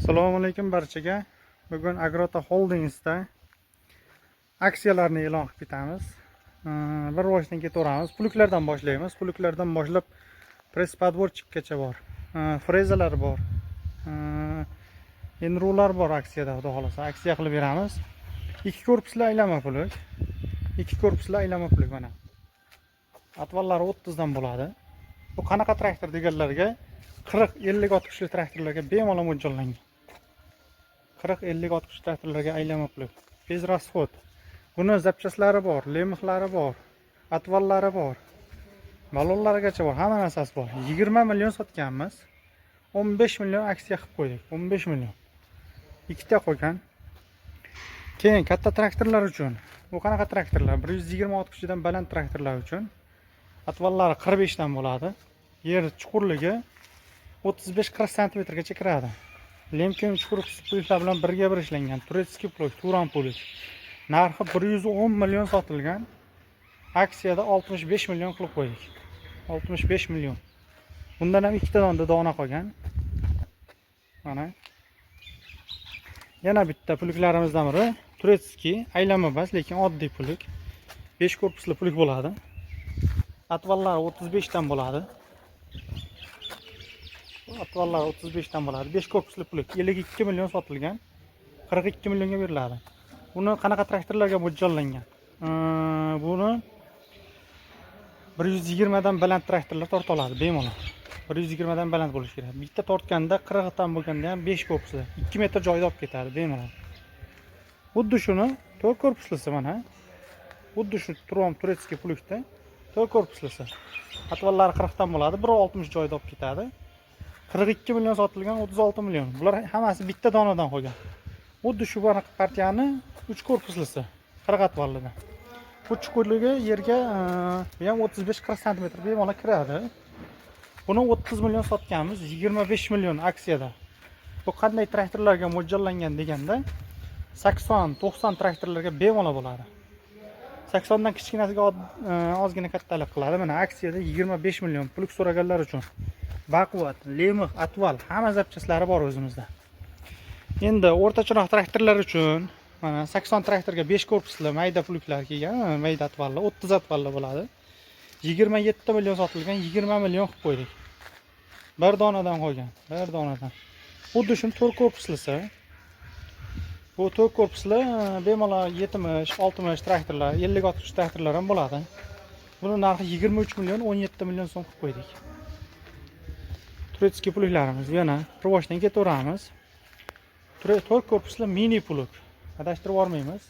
Assalomu alaykum barchaga. Bugun Agrota Holdingsda aksiyalarni e'lon qilib ketamiz. Bir boshdan ketaveramiz. Pluglardan boshlaymiz. Pluglardan boshlab пресс подборщик gacha bor. Frezalar bor. Enrular bor aksiyada, xudo xohlasa. Aksiya qilib beramiz. Ikki korpusli aylanma plug. Ikki korpusli aylanma plug mana. Отвал lari 30 dan bo'ladi. Bu qanaqa traktor deganlarga, 40, 50, 60 li traktorlarga bemalol mo'ljallangan. 40, 50, 60 traktorlarga aylanma plug. Без расход. Buni запчасть lari bor, лемех lari bor, отвал lari bor. Ballonlargacha bor, hamma narsasi bor. 20 million sotganmiz. 15 million aksiya qilib qo'ydik. 15 million. Ikkita qolgan. Keyin katta traktorlar uchun. Bu qanaqa traktorlar? 120 ot kuchidan baland traktorlar uchun. Отвал lari 45 dan bo'ladi. Yer chuqurligi 35-40 santimetrgacha kiradi. Lemkin chuqur pluglar bilan birga bir ishlangan. Турецкий plug, Turan plug. Narxi 110 million sotilgan. Aksiyada 65 million qilib qo'ydik. 65 million. Bundan ham ikkita dona dona qolgan. Mana. Yana bitta pluglarimizdan biri турецкий, aylanma emas, lekin oddiy plug. 5 korpusli plug bo'ladi. Отвал lari 35 dan bo'ladi. Отвал lari 35 dan bo'ladi. 5 korpusli plug 52 million sotilgan. 42 millionga beriladi. Buni qanaqa traktorlarga mo'ljallangan? Buni 120 dan baland traktorlar torta oladi bemalol. 120 dan baland bo'lishi kerak. Bitta tortganda 40 dan bo'lganda ham 5 korpusli 2 metr joyda olib ketadi bemalol. Xuddi shuni 4 korpuslisi mana. Xuddi shu Turon турецкий плуг da 4 korpuslisi. Отвал lari 40 dan bo'ladi, 1.60 joyda olib ketadi. 42 million sotilgan, 36 million. Bular hammasi bitta donadan qolgan. Xuddi shu partiyani 3 korpuslisi 40 отвал ida. Bu chuqurligi yerga bu ham 35-40 santimetr bemalol kiradi. Buni 30 million sotganmiz, 25 million aksiyada. Bu qanday traktorlarga mo'ljallangan deganda, 80, 90 traktorlarga bemalol bo'ladi. 80 dan kichkinasiga ozgina kattalik qiladi. Mana, aksiyada 25 million plug so'raganlar uchun. Baquvvat, лемех, отвал, hamma запчасть lari bor o'zimizda. Endi o'rtacharoq traktorlar uchun mana 80 traktorga 5 korpusli mayda pluglar kelgan, mayda отвал li, 30 отвал li bo'ladi. 27 million sotilgan, 20 million qilib qo'ydik. Bir donadan qolgan, bir donadan. Xuddi shuni 4 korpuslisi. Bu 4 korpusli bemalol 70, 60 traktorlar, 50, 60 traktorlar ham bo'ladi. Buni narxi 23 million, 17 million so'm qilib qo'ydik. Турецкий pluglarimiz yana rivojdan ketaveramiz. 4 korpusli mini plug. Adashtirib yubormaymiz.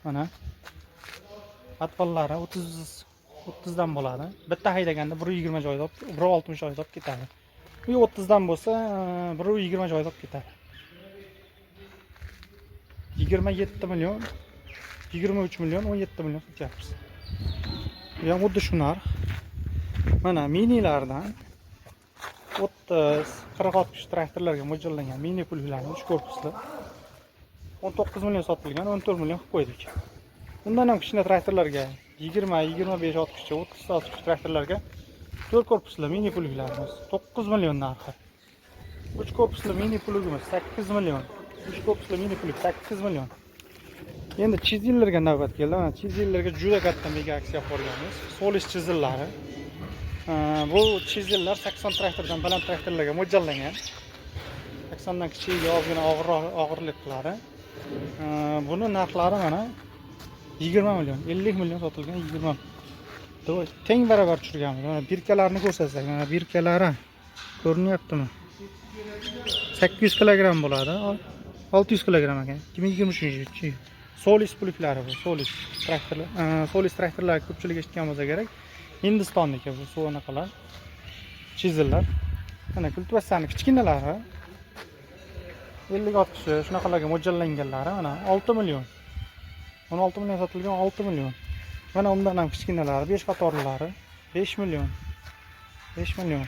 Mana. Отвал lari 30 30 dan bo'ladi. Bitta haydaganda 120 joyda olib, 160 joyda olib ketadi. Bu 30 dan bo'lsa, 120 joyda olib ketadi. 27 million, 23 million, 17 million sotyapmiz. Bu ham xuddi shu narx. Mana minilardan 30, 40, 60 traktorlarga mo'ljallangan mini pluglarni 3 korpusli 19 million sotilgan, 14 million qilib qo'ydik. Undan ham kichkina traktorlarga, 20, 25 ot kuchi, 30 ot kuchi traktorlarga 4 korpusli mini pluglarimiz 9 million narxi. 3 korpusli mini plugimiz 8 million. 3 korpusli mini plug 8 million. Endi chizellarga navbat keldi. Mana, chizellarga juda katta mega aksiya qilib yuborganmiz. Solis chizellari. Bu chizellar 80 traktordan baland traktorlarga mo'ljallangan. 80 dan kichigiga ozgina og'irroq og'irlik qiladi. Buni narxlari mana 20 million, 50 million sotilgan, 20. Teng barobar tushirganmiz. Mana, бирка larni ko'rsatsak, mana бирка lari ko'rinyaptimi? 800 kilogramm bo'ladi. 600 kilogramm ekan. 2023 yil. Solis pluglari bu, Solis traktorlar. Solis traktorlar ko'pchilik eshitgan bo'lsa kerak. Hindistonniki bu suv anaqalar. Chizellar. Mana, kultivatsiyani kichkinalari. 50 ot kuchi shunaqalarga mo'ljallanganlari mana 6 million. 16 million sotilgan, 6 million. Mana, undan ham kichkinalari, 5 qatorlilari 5 million. 5 million.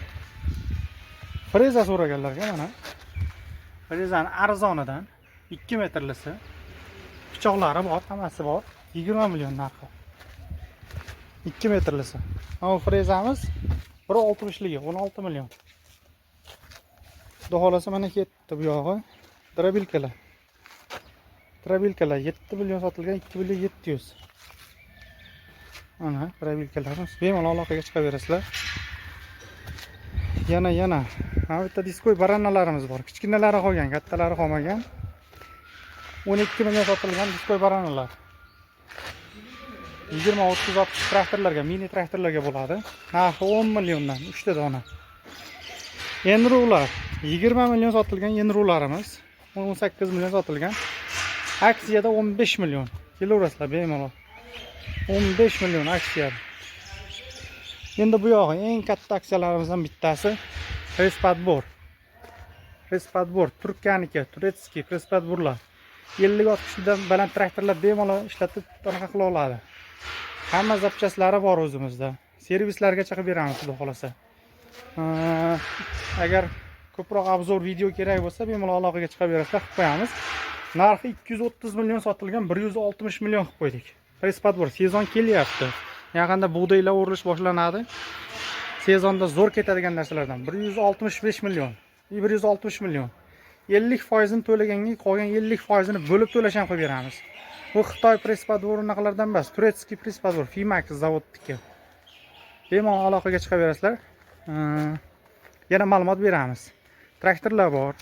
Freza so'raganlarga mana frezani arzonidan 2 metrlisi, pichoqlari bor, hammasi bor. 20 million narxi. 2 metrlisi. Mana bu frezamiz 1.60 ligi 16 million. Xudo xohlasa, mana ketdi bu yog'i. Дробилка lar. Дробилка lar 7 million sotilgan, 2 million 700. Ana, дробилка larimiz. Bemalol aloqaga chiqaverasizlar. Yana mana bu yerda дисковый борона larimiz bor. Kichkinalari qolgan, kattalari qolmagan. 12 million sotilgan дисковый борона lar. 20, 30, 60 traktorlarga, mini traktorlarga bo'ladi. Narxi 10 milliondan, 3 ta dona. Enrular 20 million sotilgan Enrularimiz 18 million sotilgan. Aksiyada 15 million. Kelaverasizlar bemalol. 15 million aksiya. Endi bu yog'i eng katta aksiyalarimizdan bittasi пресс-подбор. Пресс-подбор Turkiyaniki, турецкий пресс-подбор lar. 50 60 dan baland traktorlar bemalol ishlatib, anaqa qila oladi. Hamma запчасть lari bor o'zimizda. Servislargacha qilib beramiz, xudo xohlasa. Agar ko'proq обзор video kerak bo'lsa, bemalol aloqaga chiqaverasizlar, qilib qo'yamiz. Narxi 230 million sotilgan, 160 million qilib qo'ydik. Пресс-подбор sezon kelyapti. Yaqinda bug'doylar o'rilish boshlanadi. Sezonda zo'r ketadigan narsalardan 165 million. 160 million. 50 foizini to'laganga qolgan 50 foizini bo'lib to'lash ham qilib beramiz. Bu Xitoy пресс-подбор unaqalardan emas, турецкий пресс-подбор, Fimax zavodniki. Bemalol aloqaga chiqaverasizlar. Yana ma'lumot beramiz. Traktorlar bor.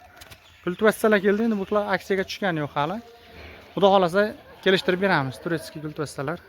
Культивация lar keldi, endi bular aksiyaga tushgani yo'q hali. Xudo xohlasa, kelishtirib beramiz турецкий культивация lar.